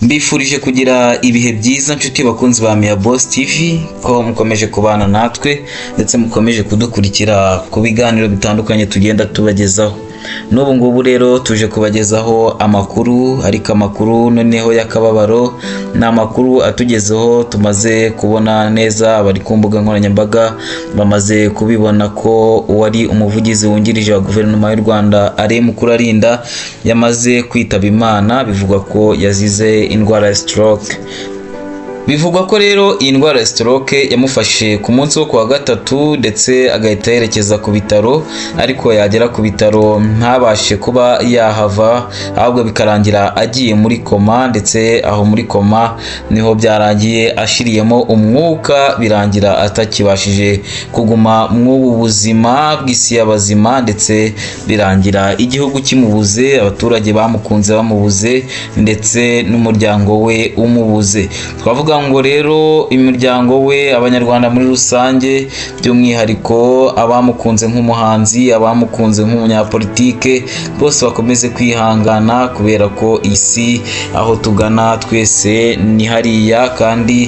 Mbifurije kugira ibihe byiza nshuti bakunzi ba Mia Boss TV, ko mukomeje kubana natwe ndetse mukomeje kudukurikira ku biganiro bitandukanye tugenda tubagezaho. N'ubu ngubu rero tuje kubagezaho amakuru, ariko amakuru noneho y'akababaro ni amakuru atugezeho tumaze kubona neza. Abari ku mbuga nkoranyambaga bamaze kubibona ko uwari umuvugizi wungirije wa guverinoma y'u Rwanda Alain Mukurarinda yamaze kwitaba Imana. Bivugwa ko yazize indwara ya stroke. Bivugwa ko rero iyi ndwara ya stroke yamufashe ku munsi wo kuwa gatatu, ndetse agahita yerekeza ku bitaro, ariko yagera ku bitaro ntabashe kuba yahava, ahubwo bikarangira agiye muri koma, ndetse aho muri koma niho byarangiye ashiriyemo umwuka, birangira atakibashije kuguma mw'ubu buzima bw'isi y'abazima, ndetse birangira igihugu kimubuze, abaturage bamukunze bamubuze, ndetse n'umuryango we umubuze. Twavuga ngo rero imiryango we, abanyarwanda muri rusange, by'umwihariko abamukunze nk'umuhanzi, abamukunze nk'umunyapolitike, bose bakomeze kwihangana kubera ko isi aho tugana twese ni hariya, kandi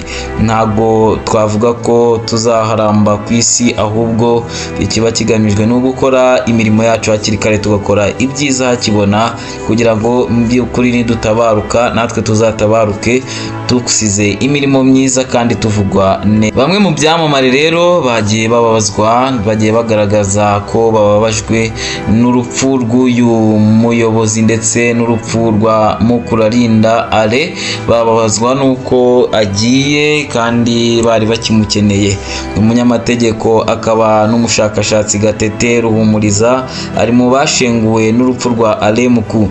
ntabwo twavuga ko tuzaharamba ku isi, ahubwo ikiba kigamijwe ni ugukora imirimo yacu hakiri kare, tugakora ibyiza hakibona, kugira ngo mu by'ukuri nidutabaruka natwe tuzatabaruke dusize imirimo myiza kandi tuvugwa neza. Bamwe mu byamamare rero bagiye bababazwa, bagiye bagaragaza ko bababajwe n'urupfu rw'uyu muyobozi ndetse n'urupfu rwa Mukurarinda Alain. Bababazwa n'uko agiye kandi bari bakimukeneye. Umunyamategeko akaba n'umushakashatsi Gatete Ruhumuriza ari mu bashenguwe n'urupfu rwa Alain Muku.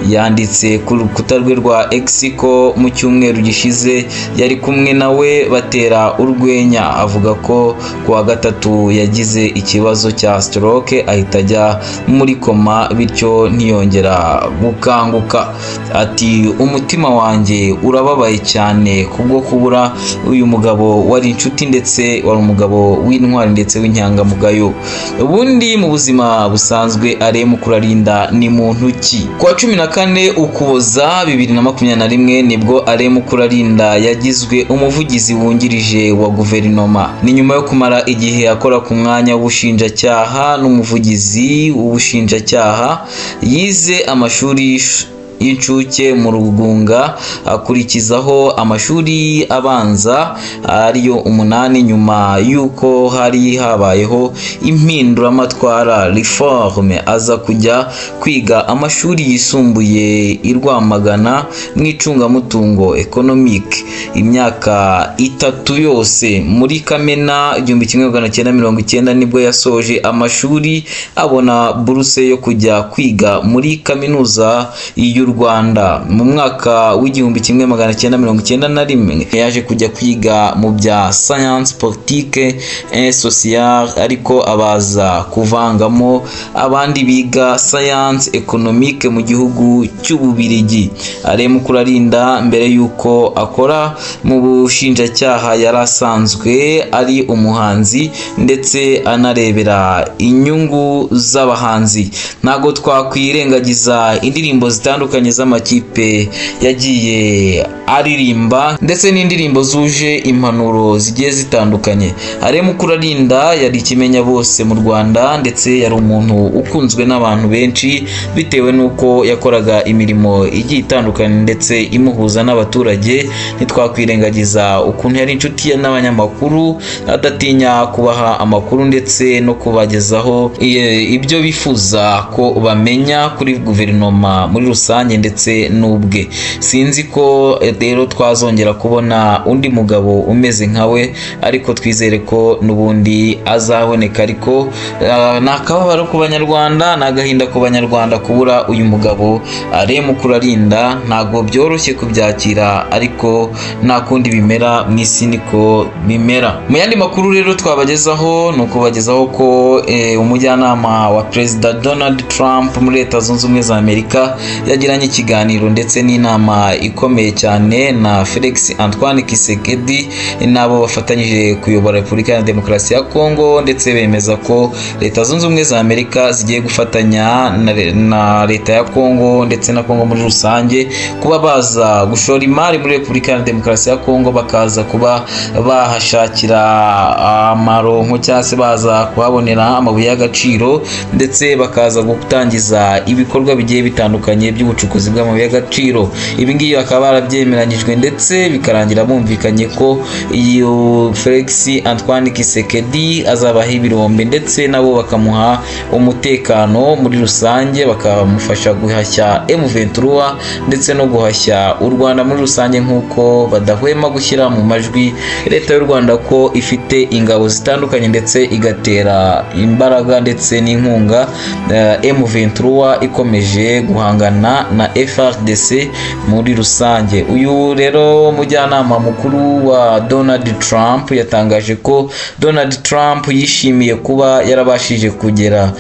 Yanditse ku rukuta rwe rwa X ko mu cyumweru gishize yari kumwe nawe batera urwenya, avuga ko kuwa gatatu yagize ikibazo cya stroke ahita ajya muri koma, bityo ntiyongera gukanguka. Ati umutima wanjye urababaye cyane kubwo kubura uyu mugabo wari inshuti ndetse wari umugabo w'intwari ndetse w'inyangamugayo. Ubundi mu buzima busanzwe Alain Mukurarinda ni muntu ki? Kuwa 14 Ukuboza 2021 nibwo Alain Mukurarinda yagizwe umuvugizi wungirije wa guverinoma. Ni nyuma yo kumara igihe akora ku mwanya w'ubushinjacyaha n'umuvugizi w'ubushinjacyaha. Yize amashuri y'incuke mu Rugunga, akurikizaho amashuri abanza ariyo 8, nyuma y'uko hari habayeho impinduramatwara reforme, aza kujya kwiga amashuri yisumbuye i Rwamagana mu icungamutungo economic imyaka 3 yose. Muri Kamena 1990 nibwo yasoje amashuri, abona buruse yo kujya kwiga muri kaminuza y'u Rwanda. Mu mwaka w'1991 yaje kujya kwiga mu bya science politique et sociale, ariko abaza kuvangamo abandi biga science économique mu gihugu cy'Ububirigi. Alain Mukurarinda mbere yuko akora mu bushinjacyaha yari asanzwe ari umuhanzi ndetse anarebera inyungu z'abahanzi. Ntago twakwirengagiza indirimbo zitandukanye z'amakipe yagiye aririmba ndetse n'indirimbo zuje impanuro zigiye zitandukanye. Alain Mukurarinda yari ikimenya bose mu Rwanda, ndetse yari umuntu ukunzwe n'abantu benshi bitewe n'uko yakoraga imirimo igiye itandukanye ndetse imuhuza n'abaturage. Ntitwakwirengagiza ukuntu yari inshuti ye n'abanyamakuru, adatinya kubaha amakuru ndetse no kubagezaho ibyo bifuza ko bamenya kuri guverinoma muri rusange ndetse n'ubwe. Sinzi ko rero twazongera kubona undi mugabo umeze nkawe, ariko twizere ko n'ubundi azaboneka. Ariko ni akababaro ku banyarwanda, ni agahinda ku banyarwanda kubura uyu mugabo Alain Mukurarinda. Ntabwo byoroshye kubyakira, ariko nta kundi bimera mu isi, niko bimera. Mu yandi makuru rero twabagezaho ni ukubagezaho ko umujyanama wa Perezida Donald Trump muri Leta Zunze Ubumwe za Amerika yagiranye yagiranye ikiganiro ndetse n'inama ikomeye cyane na Felix Antoine Tshisekedi n'abo bafatanyije kuyobora Repubulika ya Demokarasi ya Kongo, ndetse bemeza ko Leta Zunze Ubumwe za Amerika zigiye gufatanya na Leta ya Kongo ndetse na Kongo muri rusange kuba baza gushora imari muri Repubulika ya Demokarasi ya Kongo, bakaza kuba bahashakira amaronko cyangwa se baza kuhabonera amabuye y'agaciro, ndetse bakaza gutangiza ibikorwa bigiye bitandukanye by'ubucukuzi bw'amabuye y'agaciro. Ibi ngibi bakaba barabyemeranyijwe ndetse bikarangira bumvikanye ko iyo Felix Antoine Tshisekedi azabaha ibirombe ndetse nabo bakamuha umutekano muri rusange, bakamufasha guhashya M23 ndetse no guhashya u Rwanda muri rusange, nk'uko badahwema gushyira mu majwi Leta y'u Rwanda ko ifite ingabo zitandukanye ndetse igatera imbaraga ndetse n'inkunga M23 ikomeje guhangana na FARDC muri rusange. Uyu rero mujyanama mukuru wa Donald Trump yatangaje ko Donald Trump yishimiye kuba yarabashije kugera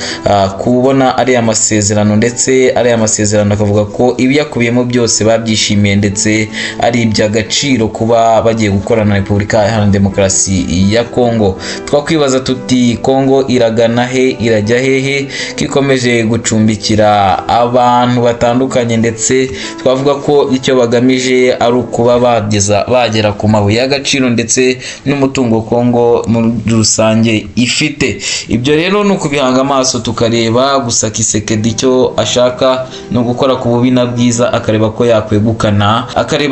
kubona ariya masezerano, ndetse ariya masezerano akavuga ko ibiyakubiyemo byose babyishimiye ndetse ari iby'agaciro kuba bagiye gukorana na Repubulika Iharanira Demokarasi ya Kongo. Twakwibaza tuti Kongo iragana he, irajya hehe kikomeje gucumbikira abantu batandukanye, ndetse twavuga ko icyo bagamije ari ukuba bagera ku mabuye y'agaciro ndetse n'umutungo Kongo muri rusange ifite. Ibyo rero ni ukubihanga amaso tukareba gusa Tshisekedi icyo ashaka ni ugukora ku bubi na bwiza, akareba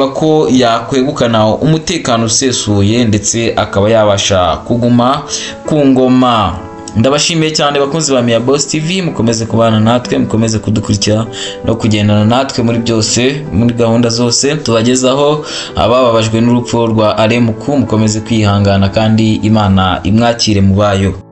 ko yakwegukana umutekano usesuye ndetse akaba yabasha kuguma ku ngoma. Ndabashimiye cyane bakunzi ba Mia Boss TV, mukomeze kubana natwe, mukomeze kudukurikira no kugendana natwe muri byose, muri gahunda zose tubagezaho. Abababajwe n'urupfu rwa Aremuku mukomeze kwihangana kandi Imana imwakire mu bayo.